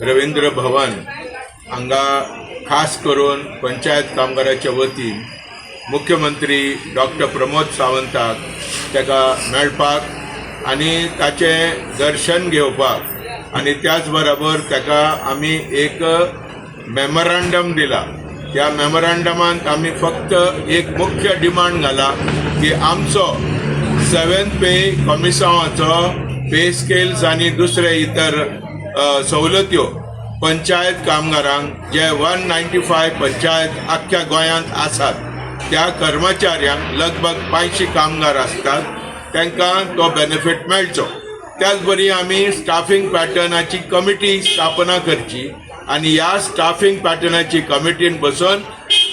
रवींद्र भवन हांगा खास करून पंचायत कामगाराच्या वतीन मुख्यमंत्री डॉक्टर प्रमोद सावंताक ताका मेळपाक आनी ताचें दर्शन घेवपाक आनी त्याच बराबर ताका आमी एक मेमोरांडम दिला. त्या मेमोरांडमांत आमी फक्त एक मुख्य डिमांड घाला की आमचो सेवन पे कमिसांवाचो पे स्केल्स आनी दुसरे इतर सवलत्यो पंचायत कामगारांक जे 195 पंचायत आख्ख्या गोंयांत आसात, त्या कर्मचाऱ्यांक, लगभग 500 कामगार आसतात, तांकां तो बेनिफीट मेळचो. त्याच बरी आमी स्टाफींग पॅटर्नाची कमिटी स्थापना करची आनी ह्या स्टाफींग पॅटर्नाची कमिटीन बसून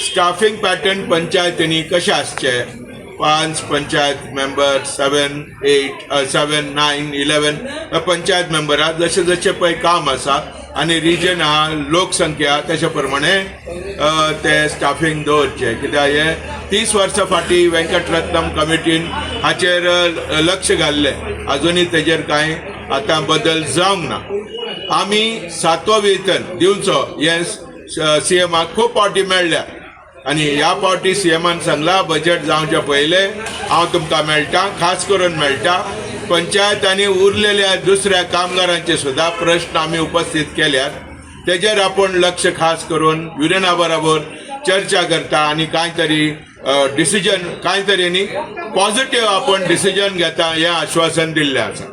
स्टाफींग पॅटर्न पंचायतींनी कशें आसचे, पांच panchayat member, 7, 8, 7, 9, 11 panchayat मेंबरां, जशें जशें पळय काम आसा आनी रिजन आहा, लोकसंख्या, तशे प्रमाणे ते स्टाफींग दवरचें. कित्याक हें 30 वर्सां फाटीं वेंकटरत्नम कमिटीन हाचेर लक्ष घाल्लें. अजुनूय तेजेर कांय आतां बदल जावंक ना. आमी सातवो वेतन दिवचो हें सीएमाक खूब फावटी मेळ्ळ्या आनी ह्या फावटी सीएमान सांगला, बजेट जावच्या पयलें हांव तुमकां मेळटा, खास करून मेळटा. पंचायत आनी उरलेल्या दुसऱ्या कामगारांचे सुद्दां प्रश्न आमी उपस्थीत केल्यात. तेजेर आपूण लक्ष खास करून युनियना बरोबर चर्चा करता आनी कांय तरी डिसिजन, कांय तरी न्ही, पॉझिटिव्ह आपण डिसिजन घेता हें आश्वासन दिल्लें आसा.